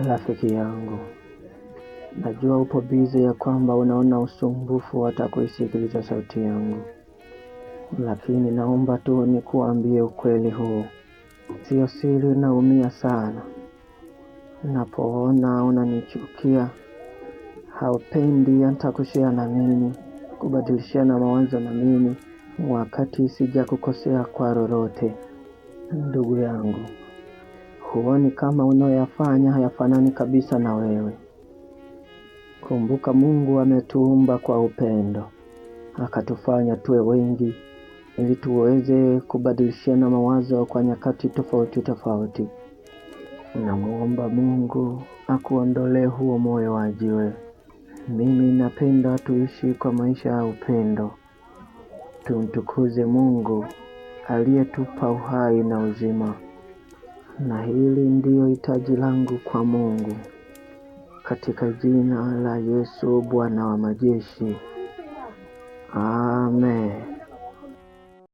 Rafiki yangu, najua upo bize ya kwamba unaona usumbufu hata kuisikiliza sauti yangu, lakini naomba tu nikuambie ukweli huu. Sio siri, naumia sana napoona unanichukia, haupendi hata kushare na mimi, kubadilishana mawazo na mimi, wakati sijakukosea kwa lolote. Ndugu yangu, huoni kama unayoyafanya hayafanani kabisa na wewe? Kumbuka Mungu ametuumba kwa upendo, akatufanya tuwe wengi ili tuweze kubadilishana mawazo kwa nyakati tofauti tofauti. Namuomba Mungu akuondolee huo moyo wa jiwe. Mimi napenda tuishi kwa maisha ya upendo, tumtukuze Mungu aliyetupa uhai na uzima, na hili ndiyo hitaji langu kwa Mungu, katika jina la Yesu Bwana wa majeshi, amen.